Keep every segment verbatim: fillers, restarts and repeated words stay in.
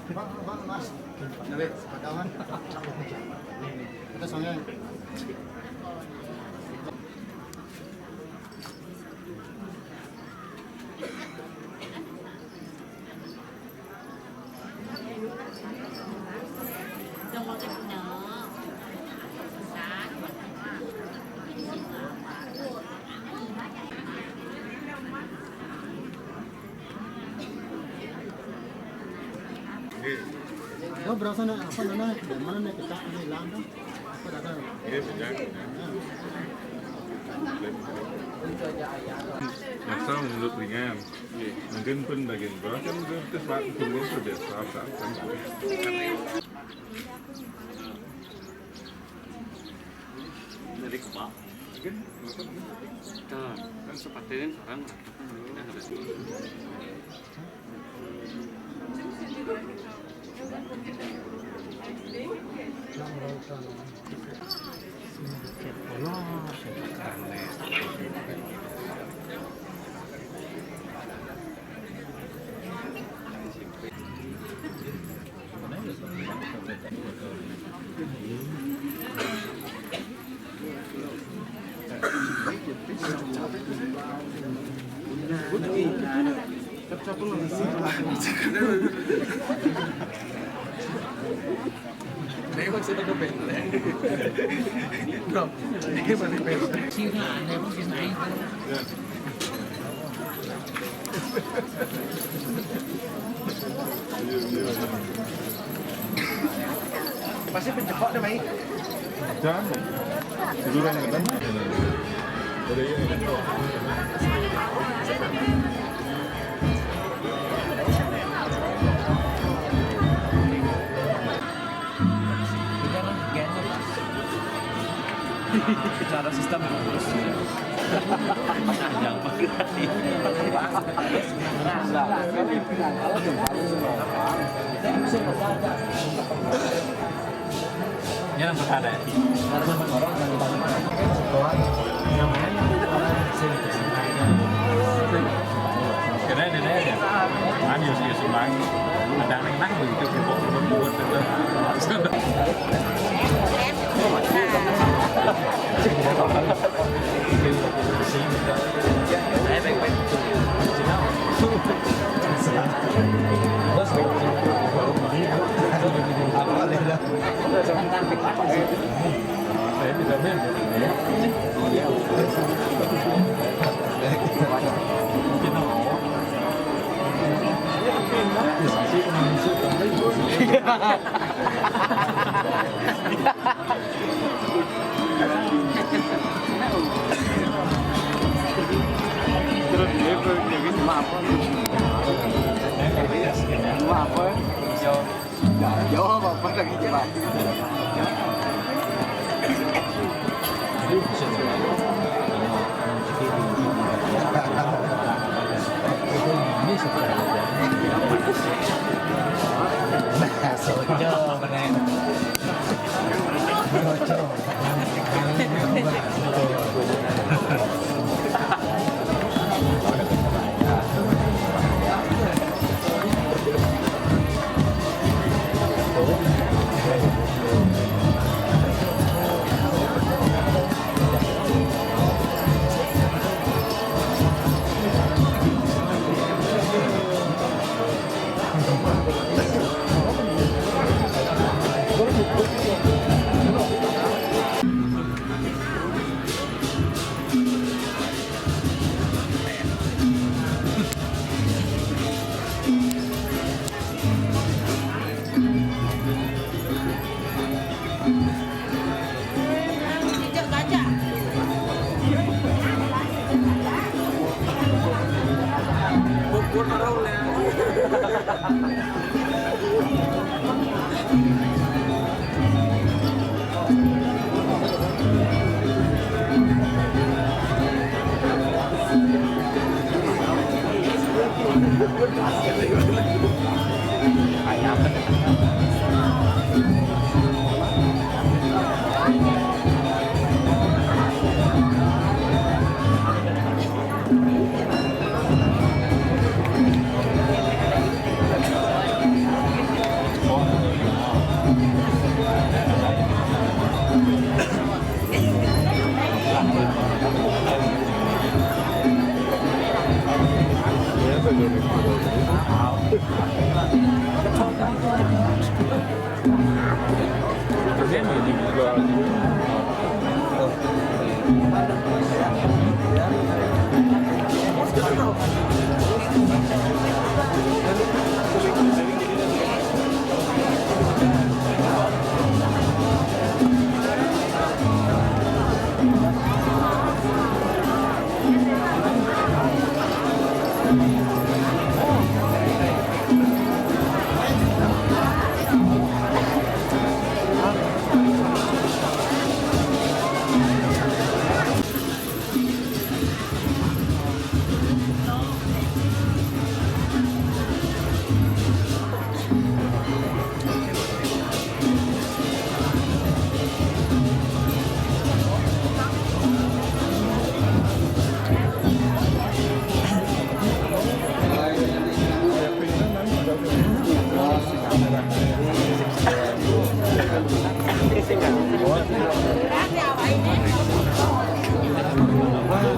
Pak, Pak, Mas. Kawan. Kita soalnya Lo berasa nak apa nana? Dari mana nak kita ni hilang tu? Apa dah tahu? Iya, sejak. Biasa menurut ringan. Mungkin pun bagian bawah kan udah terus, Pak, turun itu biasa, Pak, kan. Dari kebab. Mungkin, kan sepatunya sekarang. Nah, ada. Pasti pencepat deh, Mai. Jangan. Tiduran kan? Udah, iya. Cara sistem terus. Panjang banget. Ini yang pertama. Kira dia dia. Kan ya, ya, semang. Ada yang nang begitu, buat, buat, buat, buat. Terus dia tuh jadi cuma apa? Cuma apa? Jawab apa lagi, coba? Nah, sojo, bener. Sojo.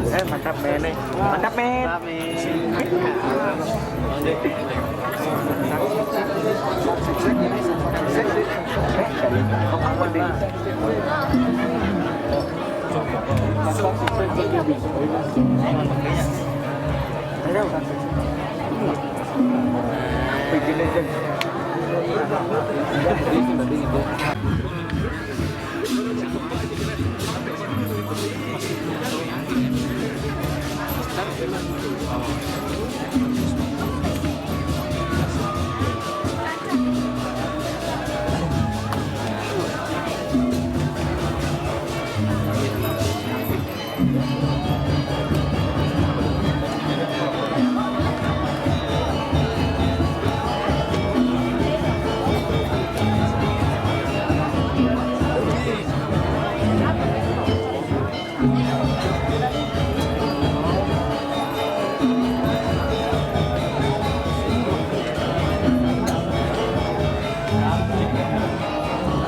Eh, mantap, men, eh. Mantap, men. Mantap, men.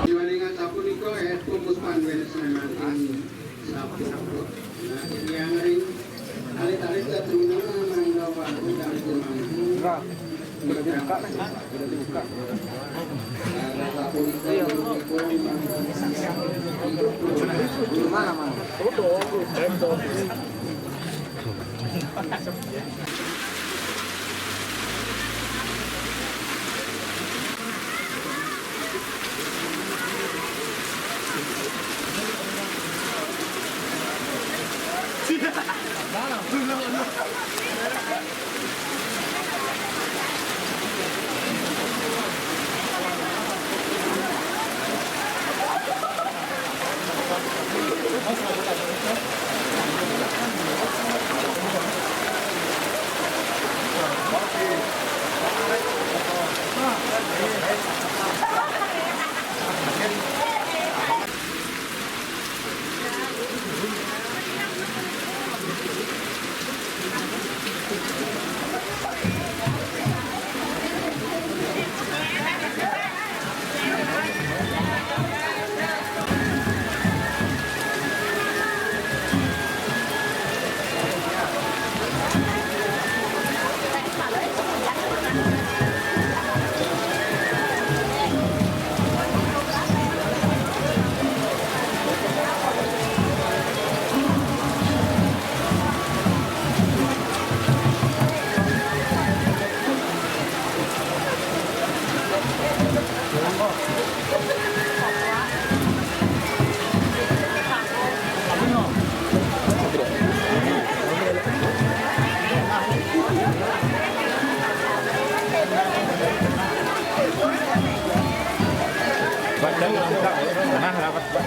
Dibandingan sapunika, eh, pupus panwen semanten sapunika. Nah, yang ring alit-alit teruna mangga waktu dan semanten. Udah dibuka, nih. Udah dibuka. Nah, sapunika. Gimana, Mang? Pak, nah, rapat, Pak.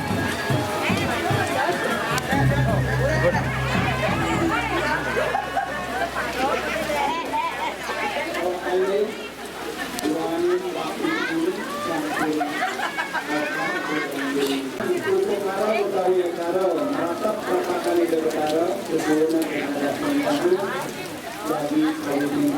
Upakara utawi ukara, maratep papakan Ida Betara, sesuwunan ing adat mancahu, dadi kawinjing.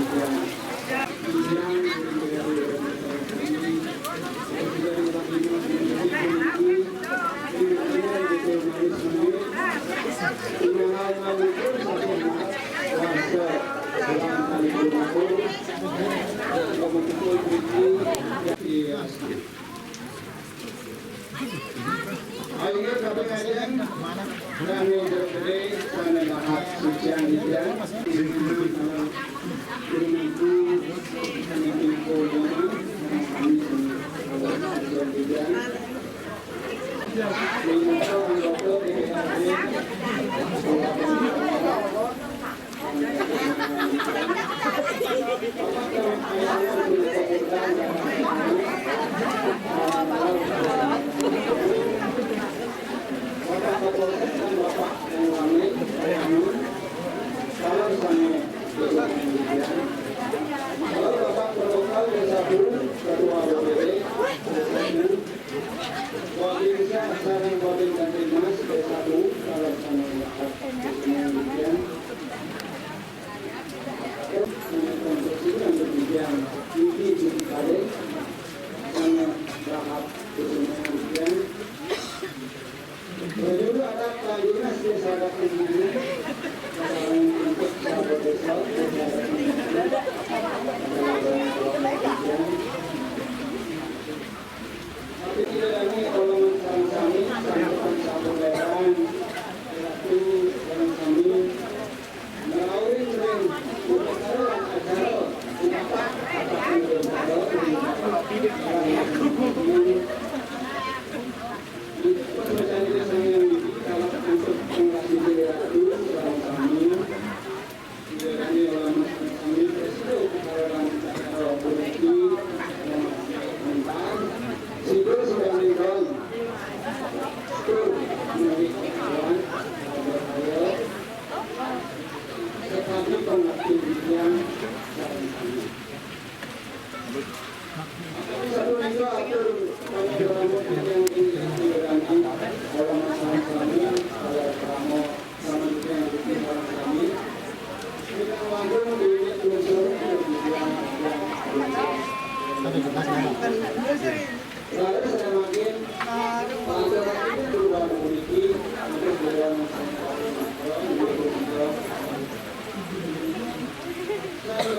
Ayo, kaping ajeng, kami jero gedé, sané lahat sucian ijan. Babinsa sareng Babin Kantimas, P satu, kalau sama. Demikian. Untuk yang demikian, ini jadi kade, sangat berhak demikian. Baju adat Bali masih sangat tinggi. Untuk sahabat desa, sangat tinggi. Tapi tidak lagi kalau mencari-cari, sampai sampaikan, itu orang kami melalui sering untuk acara, untuk apa, apa yang belum tahu, untuk apa, untuk apa, untuk apa, untuk apa, untuk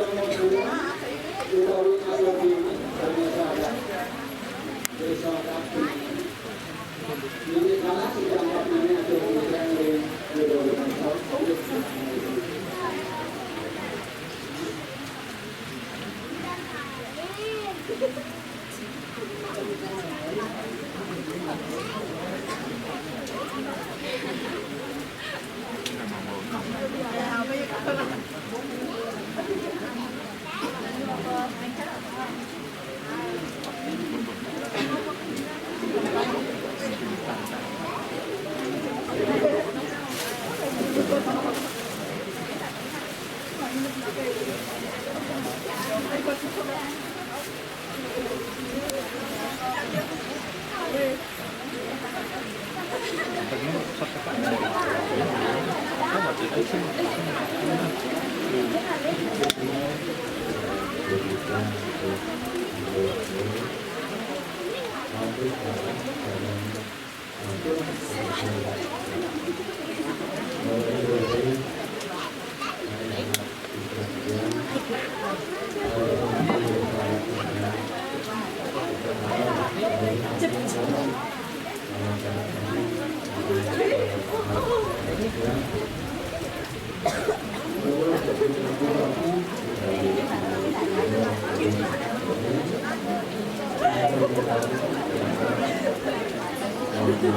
apa,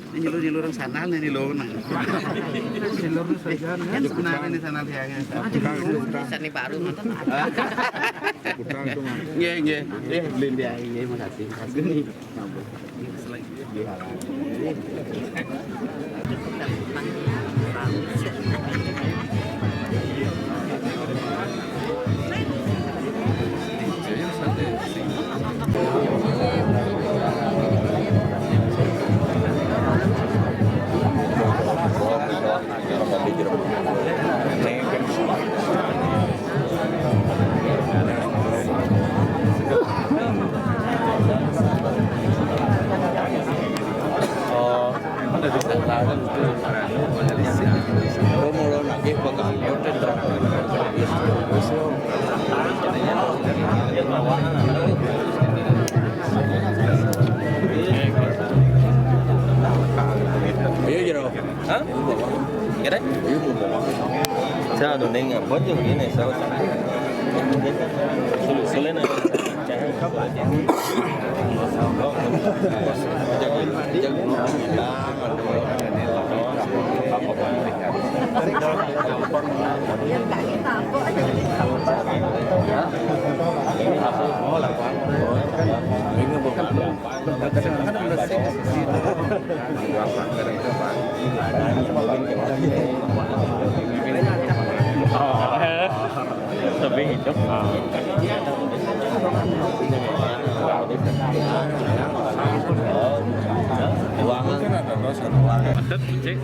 Ini lu, ini lu orang sana nih, ini lu, nah. Ini lu saja, nah, sana ini, sana dia, ya. Sana baru nonton. Nggih, nggih. Nggih, beli dia, nggih, makasih. Makasih. Ayo, Jero. Hah? Kira? Saya anu ning apa aja gini, saya. Sulit, sulit. Lebih hidup. Ruangan. Mantap, cek.